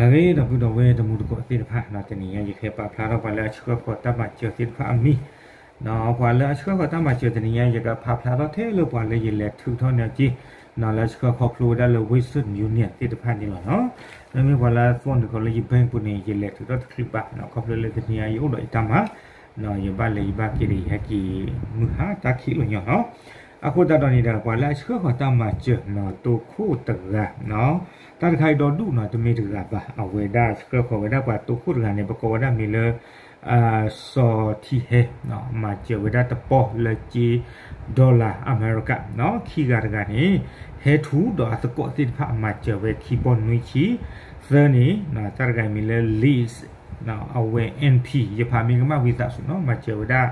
အဂ့ၤ ဒီပုၢ်ဒီဝဲၢ်တံၤသကိးသ့ၣ်တဖၣ်, တနံၤညါယကဟဲပာ်ဖျါထီၣ်ပှၤလၢအဆှၢဃီၤတၢ်မၤစၢၤသ့ၣ်တဖၣ်အမံၤ, ပှၤလၢအဆှၢဃီၤတၢ်မၤစၢၤတနံၤညါ ယကဖးဖျါထီၣ်ထဲလၢပှၤလၢယလဲၤထုးထီၣ်န့ၢ်အီၤက့ၤ, လၢအဆှၢခီဖျိဝဲဒၣ်လၢ Western Union သ့ၣ်တဖၣ်န့ၣ်လီၤနီၤ. မ့မ့ၢ်ပှၤလၢအသွီနုာ်ဃီၤလၢယ bank ပူၤန့ၣ် ယလဲၤထုးထီၣ်တချုးဘၣ်, ခီဖျိလၢတနံၤညါယအိၣ်ဒီးယတၢ်မၤ, ယဘၣ်လဲၤယဘၣ်က့ၤဒီး ယဟဲက့ၤမုၢ်ဟါတၢ်ခံးလီၤညီနီၤ. အဃိသတးဒီးန့ၣ်ဒီး ပှၤလၢအဆှၢဃီၤတၢ်မၤစၢၤနီၤ တိခိၣ်တဂၤ, တၢ်တခါအံၤဒီဒူၣ်နီၤ တမ့ၢ်တဂၤဘၣ်, အဝဲဒၣ်ဆှၢဃီၤဝဲဒၣ်ပှၤတိခိၣ်တဂၤန့ၣ် ပကိးဝဲဒၣ်မံၤလၢ စီၤထံဟဲ, မၤစၢၤဝဲဒၣ်တပီၢ်လၢကၠ့ dollar အမဲရကၤ, ခံဂၤတဂၤန့ၣ် ဟဲထူၣ်ဒီးအသကိးသ့ၣ်တဖၣ် မၤစၢၤဝဲခံပီၢ်နွံဆံ, သၢန့ၣ် တၢ်တဂၤမံၤလၢ Liz အဝဲ NP ယဖးမ့ၢ်ကမၣ်ဝံသးစူၤနီၤ မၤစၢၤဝဲဒၣ်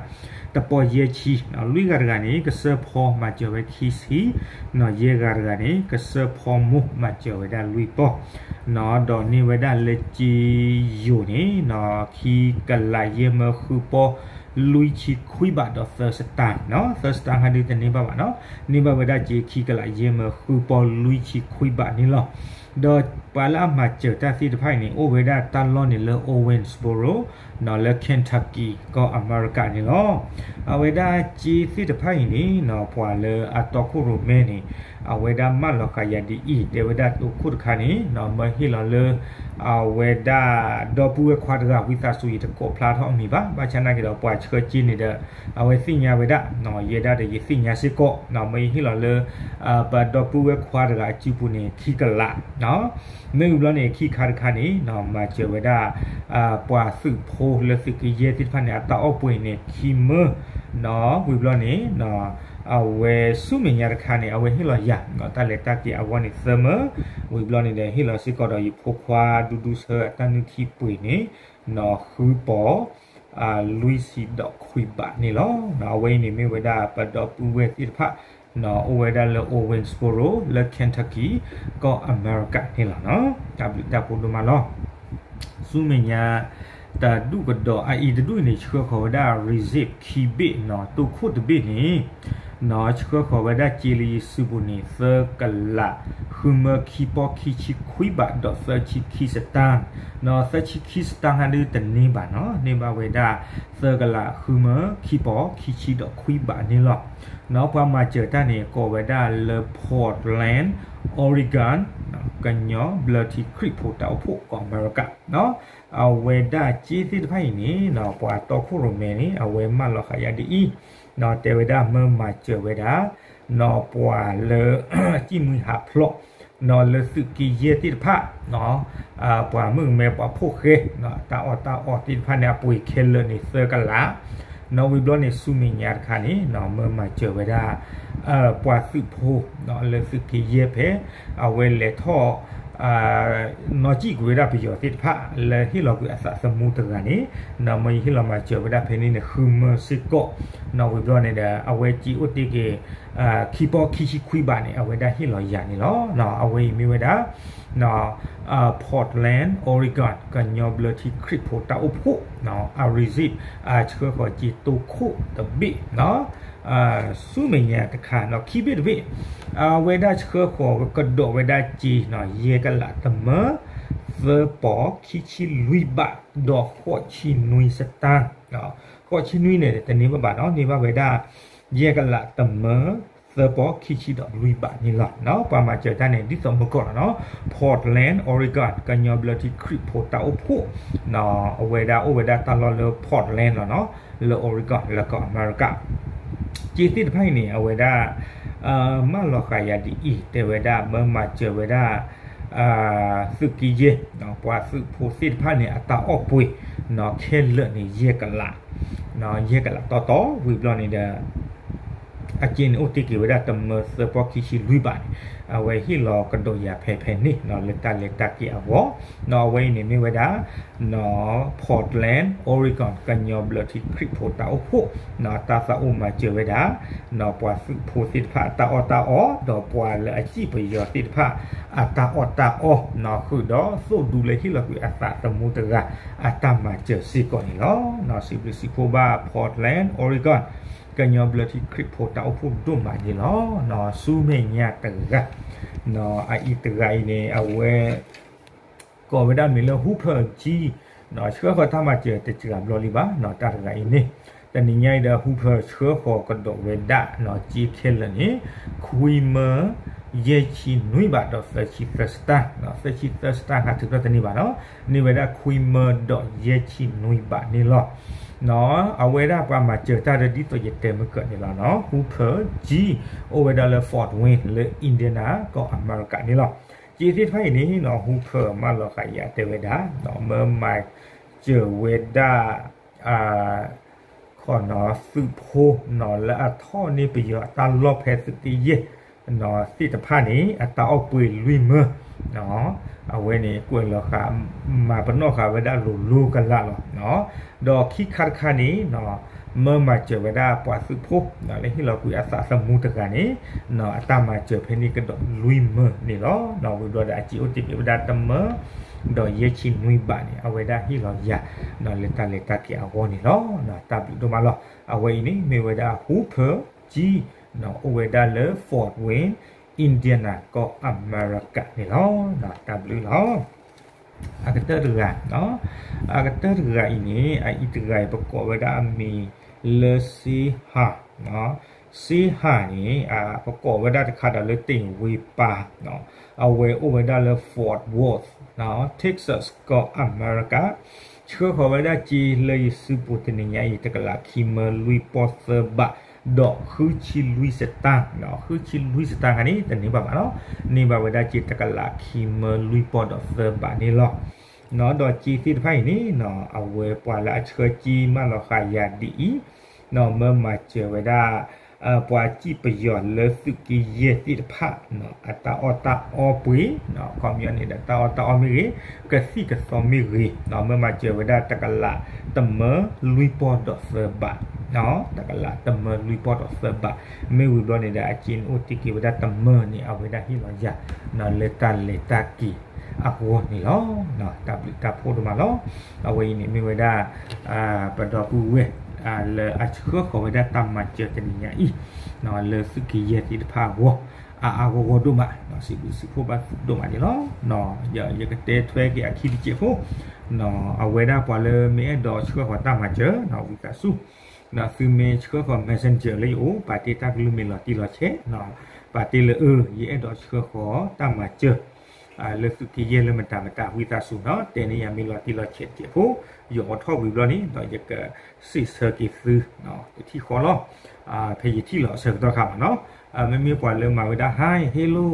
တပီၢ်ယဲၢ်ဆံ, လွံၢ်ဂၤတဂၤန့ၣ် ကစၢၢ်ဖီမၤစၢၤဝဲခံဆံ, ယဲၢ်ဂၤတဂၤန့ၣ် ကစၢၢ်ဖီမိၢ်မၤစၢၤဝဲဒၣ်လွံၢ်ပီၢ်, ဒီးန့ၢ်ဝဲဒၣ်လၢကၠ့ယိၤန့ၣ် ခံကလးယဲၢ်မၢဃုပီၢ်လွံၢ်ဆံခွံဘးဒီးသၢစတၢၢ်, သၢစတၢၢ်ဟဲဒုတန့ၢ်ဘၣ်ဘၣ်နီၤ, န့ၢ်ဘၣ်ဝဲဒၣ်ကၠ့ခံကလးယဲၢ်မၢဃုပီၢ်လွံၢ်ဆံခွံဘးန့ၣ်လီၤ. ဒီးပှၤလၢအမၤစၢၤတၢ်သ့ၣ်တဖၣ်အံၤန့ၣ် အိၣ်ဝဲဒၣ်တၢ်လီၢ်န့ၣ်လၢ Owensboro နီၤ လၢ Kentucky ကီၢ်အမဲရကၤန့ၣ်လီၤ. အဝဲဒၣ်ကၠ့သ့ၣ်တဖၣ်အံၤန့ၣ်နီၤ ပှၤလၢအတီခိၣ်ရိၣ်မဲန့ၣ် အဝဲဒၣ်မၢလီၤဃာ်ယၤဒ်အံၤ တဲဝဲဒၣ်တိခိၣ်တခါန့ၣ်နီၤ မၢဟ့ၣ်လီၤလၢ အဝဲဒၣ် ဒီပုၢ်ဝဲၢ်ခွါတဂၤ ဝံသးစူၤ ယတကိးဖျါထီၣ်အမံၤဘၣ်, ဘၣ်ဆၣ်နာ်က့ၤဒီးပှၤဆှၢကၠ့န့ၣ်ဒီး အဝဲသ့ၣ်ညါဝဲဒၣ်, ယဲဒၣ်ဒီးယသ့ၣ်ညါစ့ၢ်ကီးနီၤ မၢဟ့ၣ်လီၤလၢ ပဒီပုၢ်ဝဲၢ်ခွါတဂၤအစုပူၤန့ၣ် ခံကလး မ့ၢ်ဝံၤဘျီန့ၣ် ခံခါတခါန့ၣ်နီၤ မၤစၢၤဝဲဒၣ် ပှၤသုးဖိလၢသုးက့ယဲၢ်သ့ၣ်တဖၣ်န့ၣ် အတၢ်အီၣ်ပှ့ၤန့ၣ် ခံမၢနီၤ, ဝံၤဘျီန့ၣ် အဝဲဆူမဲာ်ညါတခါန့ၣ် အဝဲဟ့ၣ်လီၤယၤ တၢ်လဲၤတၢ်က့ၤအဂီၢ်န့ၣ်သၢမၢ, ဝံၤဘျီန့ၣ်ဒီးဟ့ၣ်လီၤစ့ၢ်ကီးဒီးယဖိခွါဒူဒူဆၢအတၢ်နုၢ်ထံပှ့ၤန့ၣ်နီၤ ဃုပီၢ် လွံၢ်ဆံဒီးခွံဘးန့ၣ်လီၤ. အဝဲအံၤန့ၣ်မ့ၢ်ဝဲဒၣ်ပဒီပုၢ်ဝဲၢ်သ့ၣ်တဖၣ်နီၤ အိၣ်ဝဲဒၣ်လၢ Owensboro လၢ Kentucky ကီၢ်အမဲရကၤန့ၣ်လီၤ. တၢ်ဘျုးတၢ်ဖှိၣ်ဒိၣ်မးလီၤ. ဆူမဲာ်ညါ တဒူၣ်ကဒီး အအံၤတဒူၣ်အံၤန့ၣ် ဆှၢဃီၤဝဲဒၣ် receipt ခံဘ့ၣ်နီၤ, တိခိၣ်တဘ့ၣ်န့ၣ်နီၤ ဆှၢဃီၤဝဲဒၣ်ကၠ့လၢယစုပူၤန့ၣ် သၢကလး ဃုမၢခံပီၢ်ခံဆံခွံဘး ဒီးသၢဆံခံစတၢၢ်နီၤ, သၢဆံခံစတၢၢ်ဟဲဒုတန့ၢ်ဘၣ်နီၤ, န့ၢ်ဘၣ်ဝဲဒၣ် သၢကလး ဃုမၢခံပီၢ်ခံဆံဒီးခွံဘးန့ၣ်လီၤ. နီၤ ပှၤမၤစၢၤတၢ်န့ၣ် ကိးဝဲဒၣ်လၢ Portland Oregon ကညီဘျၢထံခရံာ်ဖိတၢ်အိၣ်ဖှိၣ်ကီၢ်အမဲရကၤနီၤ, အဝဲဒၣ်ကၠ့သ့ၣ်တဖၣ်အံၤန့ၣ်နီၤ ပှၤတီခိၣ်ရိၣ်မဲန့ၣ် အဝဲမၢလီၤဃာ်ယၤဒ်အံၤနီၤ, တဲဝဲဒၣ်မၢမၤစၢၤဝဲဒၣ် နီၤ ပှၤလၢ စံၣ်မှံဟးဖျိးနီၤ လၢသုးက့ယဲၢ်သ့ၣ်တဖၣ်နီၤ, ပှၤမုၣ်ကမဲပှၤဖိၣ်ဃဲနီၤ တၢ်အီၣ်တၢ်အီသ့ၣ်တဖၣ်န့ၣ် အပှ့ၤခဲလၢာ်န့ၣ် သၢကလးနီၤ, ဝံၤဘျီန့ၣ် ဆူမဲာ်ညါတခါန့ၣ်နီၤ မၢမၤစၢၤဝဲဒၣ် ပှၤသုးဖိနီၤ လၢသုးက့ယဲၢ်ဖဲ အဝဲလဲၤထီၣ် နီၢ်ကံၣ်ကွံာ်ဝဲဒၣ်ပယီၤသ့ၣ်တဖၣ် လၢဟ့ၣ်လီၤကွံာ်အသးသမူတဂၤန့ၣ်နီၤ, မၢယဟ့ၣ်လီၤမၤစၢၤဝဲဒၣ်ဖဲန့ၣ်န့ၣ် ဃုမၢစ့ၢ်ကီးနီၤ, ဝံၤဘျီန့ၣ်ဒီး အဝဲကၠ့အိၣ်တ့ၢ်က့ၤ ခံပီၢ်ခံဆံခွံဘးန့ၣ် အဝဲဒၣ်ဟ့ၣ်လီၤယၤန့ၣ်လီၤ. အဝဲအံၤမ့ၢ်ဝဲဒၣ် Portland Oregon ကညီဘျၢထံခရံာ်ဖိတၢ်အိၣ်ဖှိၣ် အ receipt အဆှၢဃီၤကၠ့တိခိၣ်တဘ့ၣ်နီၤ, ဆူမဲာ်ညါတခါနီၤ ခံဘ့ၣ်တဘ့ၣ် အဝဲဒၣ်ဆှၢဃီၤကဒီးဝဲဒၣ်ကၠ့နီၤ ယဲၢ်ကလးတမၢ သၢပီၢ်ခံဆံလွံၢ်ဘး ဒီးဃိးဆံနွံစတၢၢ်, ဃိးဆံနွံန့ၣ် တန့ၢ်ဘၣ်ဘၣ်နီၤ န့ၢ်ဘၣ်ဝဲဒၣ် ယဲၢ်ကလးတမၢ သၢပီၢ်ခံဆံဒီးလွံၢ်ဘးန့ၣ်လီၤ. ပှၤမၤစၢၤတၢ်န့ၣ် ဒ်သိးမုၢ်ကီၢ်လီၤနီၤ Portland Oregon ကညီဘျၢထံခရံာ်ဖိတၢ်အိၣ်ဖှိၣ် အဝဲဒၣ်အိၣ်ဝဲဒၣ်တၢ်လီၢ်လၢ Portland လီၤနီၤ လၢ Oregon လၢကီၢ်အမဲရကၤ, ကၠ့သ့ၣ်တဖၣ်အံၤန့ၣ် အဝဲဒၣ် မၢလီၤဃာ်ယၤဒ်အံၤ တဲဝဲဒၣ်မၢမၤစၢၤဝဲဒၣ် သုးက့ယဲၢ် ပှၤသုးဖိသ့ၣ်တဖၣ်န့ၣ် အတၢ်အီၣ်ပှ့ၤနီၤ ခဲလၢာ်န့ၣ် ယဲၢ်ကလး ယဲၢ်ကလးတီတီ ဝံၤဘျီန့ၣ်ဒီး အကၠ့န့ၣ်အိၣ်တ့ၢ်က့ၤဝဲဒၣ်တမၢသၢပီၢ်ခံဆံလွံၢ်ဘးန့ၣ် အဝဲဟ့ၣ်လီၤကဒီးယၤဖဲဖဲန့ၣ်နီၤ လၢတၢ်လဲၤတၢ်က့ၤအဂီၢ် နီၤ အဝဲအံၤန့ၣ်မ့ၢ်ဝဲဒၣ် နီၤ Portland Oregon ကညီဘျၢထံခရံာ်ဖိတၢ်အိၣ်ဖှိၣ် နီၤ တၢ်သးအိၣ်မၤစၢၤဝဲဒၣ် နီၤ ပှၤသုးဖိသ့ၣ်တဖၣ်အတၢ်အီၣ်တၢ်အီ ဒီးပှၤလၢအစံၣ်ပယီၤသ့ၣ်တဖၣ် အတၢ်အီၣ်တၢ်အီ နီၤ ဃုာ်ဒီးသိၣ်ဒူလၢဟ့ၣ်လီၤကွံာ်အသးသမူတဂၤ အတၢ်မၤစၢၤစ့ၢ်ကီးန့ၣ်လီၤ. နီၤ စံးဘျုးစံးဖှိၣ်ဘၣ် Portland Oregon ကညီဘျၢထံခရံာ်ဖိတၢ်အိၣ်ဖှိၣ်ဒိၣ်မးန့ၣ်လီၤ. နီၤ ဆူမဲာ်ညါတဂၤ နီၤ အအံၤတဂၤအံၤန့ၣ် အဝဲ ကိးဝဲဒၣ်မံၤလၢ Hooper G ဆှၢဃီၤတၢ်မၤစၢၤတစှၤဘျီလံဘၣ် တၢ်တဂၤအံၤန့ၣ်, တနံၤညါအံၤဒီး Hooper ဆှၢဃီၤကဒီးဝဲဒၣ် G ခဲလၢာ်န့ၣ် ခွံမၢယဲၢ်ဆံနွံဘးဒီးသၢဆံသၢစတၢ်, သၢဆံသၢစတၢ်ဟးထုးထီၣ်တန့ၢ်ဘၣ်နီၤ, န့ၢ်ဝဲဒၣ်ခွံမၢဒီးယဲၢ်ဆံနွံဘးန့ၣ်လီၤ. အဝဲဒၣ်ပှၤမၤစၢၤတၢ်ဒီးဒ်သိးယတဲမုၢ်ကၢးန့ၣ်လီၤနီၤ, Hooper G အိၣ်ဝဲဒၣ်လၢ Fort Wayne လၢ Indiana ကီၢ်အမဲရကၤန့ၣ်လီၤ. က့သ့ၣ်တဖၣ်အံၤန့ၣ်နီၤ Hooper မၢလီၤဃာ်ယၤတဲဝဲဒၣ် မၢမၤစၢၤဝဲဒၣ် ခီနီၤ သုးဖိနီၤလၢအထီၣ်န့ၢ်ပယီၤအတၢ်လီၢ်ဖဲသုးက့ယဲၢ်နီၤ သ့ၣ်တဖၣ်န့ၣ် အတၢ်အီၣ်ပှ့ၤလွံၢ်မၢ အဝဲန့ၣ်ကွဲးလီၤဃာ် မၤပနီၣ်ဃာ်ဝဲဒၣ်လိၤလိၤကလးလီၤ. ဒီးခံခါတခါန့ၣ် မၢမၤစၢၤဝဲဒၣ်ပှၤသုးဖိ လၢဟ့ၣ်လီၤကွံာ်အသးသမူတဂၤန့ၣ် အတၢ်မၤစၢၤဖဲန့ၣ်ကဒီးလွံၢ်မၢန့ၣ်လီၤ. ဝံၤဘျီဒီးအစ့အိၣ်တ့ၢ်က့ၤဝဲဒၣ်တမၢ ဒီးယဲၢ်ဆံနွံဘးန့ၣ် အဝဲဒၣ်ဟ့ၣ်လီၤယၤ လၢတၢ်လဲၤတၢ်က့ၤအဂီၢ်န့ၣ်လီၤ. တၢ်ဘျုးဒိၣ်မးလီၤ. အဝဲအံၤန့ၣ် မ့ၢ်ဝဲဒၣ် Hooper G အိၣ်ဝဲဒၣ်လၢ Fort Wayne Indiana ကီၢ်အမဲရကၤန့ၣ်လီၤ. တၢ်ဘျုးလီၤ. အကတၢၢ်တဂၤ, အကတၢၢ်တဂၤအံၤန့ၣ် အအံၤတဂၤအံၤ ပကိးဝဲဒၣ်အမံၤလၢ စ့ဟၣ်, စ့ဟၣ်န့ၣ် ပကိးဝဲဒၣ်တခါဒီးလၢ တ့ၢ်ဝ့ပၤ, အဝဲအိၣ်ဝဲဒၣ်လၢ Fort Worth Texas ကီၢ်အမဲရကၤ, ဆှၢဃီၤဝဲဒၣ်စ့လၢယစုပူၤတနံၤညါအံၤ တကလးခံမၢလွံၢ်ပီၢ်သၢဘး ဒီးဃုဆံလွံၢ်စတၢ်, ဃုဆံလွံၢ်စတၢ်ခါန့ၣ် တန့ၢ်ဘၣ်ဘၣ်နီၤ, န့ၢ်ဘၣ်ဝဲဒၣ်စ့တကလးခံမၢလွံၢ်ပီၢ်ဒီးသၢဘးန့ၣ်လီၤ. ဒီးစ့သ့ၣ်တဖၣ်အံၤန့ၣ် အဝဲပှၤလၢအဆှၢစ့မၢလီၤဃာ်ယၤဒ်အံၤ, မၢမၤစၢၤဝဲဒၣ် ပှၤစံၣ်ပယီၤလၢသုးက့ယဲၢ်သ့ၣ်တဖၣ် အတၢ်အီၣ်တၢ်အီပှ့ၤ, ခီပညီန့ၣ်ဒီးတၢ်အီၣ်တၢ်အီမ့ၢ်ဂ့ၤ, ကသံၣ်ကသီမ့ၢ်ဂ့ၤ, မၢမၤစၢၤဝဲဒၣ်တကလးတမၢလွံၢ်ပီၢ်ဒီးသၢဘး, တကလးတမၢလွံၢ်ပီၢ်ဒီးသၢဘး, မ့ၢ်ဝံၤဘျီန့ၣ်ဒီး အစ့န့ၣ်အိၣ်တ့ၢ်က့ၤဝဲဒၣ်တမၢန့ၣ် အဝဲဒၣ်ဟ့ၣ်လီၤယၤ လၢတၢ်လဲၤတၢ်က့ၤအဂီၢ်န့ၣ်လီၤ. တၢ်ဘျုးတၢ်ဖှိၣ်ဒိၣ်မးလီၤ. အဝဲအံၤန့ၣ်မ့ၢ်ဝဲဒၣ် ပဒီပုၢ်ဝဲၢ် လၢအဆှၢဃီၤဝဲဒၣ်တၢ်မၤစၢၤတနံၤညါအံၤ လၢသုးက့ယဲၢ်သ့ၣ်တဖၣ်အဂီၢ် အါအါဂီၢ်ဂီၢ်ဒိၣ်မး, စံးဘျုးစံးဖှိၣ်ဘၣ်သုဒိၣ်မးန့ၣ်လီၤ. ယကတဲထွဲက့ၤအခံတစဲးဖိ, အဝဲဒၣ်ပှၤလၢမ့ၢ်အဲၣ်ဒိးဆှၢဃီၤတၢ်မၤစၢၤ ဝံသးစူၤ သုမ့ၢ်ဆှၢဃီၤ messenger လၢယအိၣ် ပာ်တ့ၢ်တၢ်ကလုၢ်မ့ၢ်လီၤတံၢ်လီၤဆဲး, ပာ်တ့ၢ်လၢအၢ ယအဲၣ်ဒိးဆှၢဃီၤတၢ်မၤစၢၤ လၢသုးက့ယဲၢ်လၢမတၤမတၤ ဝံသးစူၤနီၤ တဲန့ၢ်ယၤမ့ၢ်လီၤတံၢ်လီၤဆဲးတစဲးဖိ, ယအိးထီၣ်ဝံၤဘျီန့ၣ် ဒီးယကစံးဆၢက့ၤသု တထံၣ်ဃီလီၤ. ဖဲယထံၣ်လီၤအဆၢကတီၢ်ခါမးနီၤ, မ့မ့ၢ်ပှၤလၢမၤဝဲဒၣ် ဟါ ဟ့လိ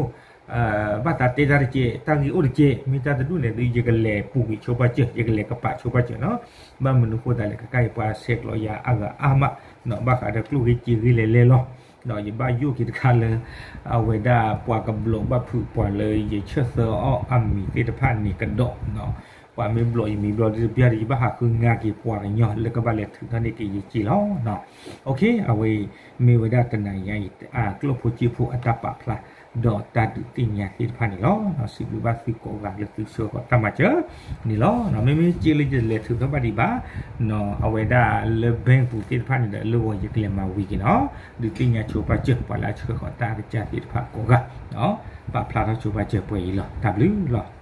ဘၣ်သးတဲတၢ်တကဲး တၢ်ဂ့ၢ်အိၣ်တကဲး မ့ၢ်တၢ်တဒူၣ်န့ၣ်ဒီး ယကလဲၤပူၤကွံာ်ဆိပာ်စၢၤ ယကလဲၤကပာ်ဆိပာ်စၢၤနီၤ, ဘၣ်မနုၤဃိသတးလဲၣ် ခဲခါအံၤပှၤဆဲးကျိးယၤအါဂၤအါမး, ဘၣ်ဃးဒီးကျိၣ်ဂ့ၢ်စ့ဂ့ၢ်လဲၤလဲၤလီၤ, ဒီးယဘၣ်ယိၣ်က့ၤတခါလၢ အဝဲဒၣ်ပှၤကဘျီးဘၣ်ဖုးပှၤလၢယဆၢၣ်သၢအီၣ်အမံၤသ့ၣ်တဖၣ်န့ၣ်ကဒီး, ပှၤမ့ၢ်ဘျီးယမံၤဘျီးတဘျီဒီး ယဘၣ်ဟးဃုငါက့ၤပှၤကညီ လၢကဘၣ်လဲၤထုးထီၣ်န့ၢ်က့ၤယစ့လီၤ. အဝဲအံၤ မ့ၢ်ဝဲဒၣ်တနံၤညါအံၤ ကျိၣ်ဖိစ့ဖိအတၢ်ပာ်ဖျါ ဒီးတၢ်ဒုးသ့ၣ်ညါသ့ၣ်တဖၣ်န့ၣ်လီၤ. စံးဘျုးဘၣ်သုကိးဂၤလၢသုဆှၢဃီၤတၢ်မၤစၢၤန့ၣ်လီၤ. မ့မ့ၢ်စ့လၢယလဲၤထုးထီၣ်ဘၣ်ဒံးဘၣ် အဝဲဒၣ်လၢ bank ပူၤသ့ၣ်တဖၣ်န့ၣ်ဒီး လၢဂီၤယကလဲၤမၤဝံၤက့ၤနီၤ, ဒုးသ့ၣ်ညါဆိပာ်စၢၤပှၤလၢအဆှၢဃီၤတၢ်ကစၢ်သ့ၣ်တဖၣ်ကိးဂၤ, ပာ်ဖျါထီၣ်ဆိပာ်စၢၤပှဲၤအံၤလီၤ. တၢ်ဘျုးလီၤ.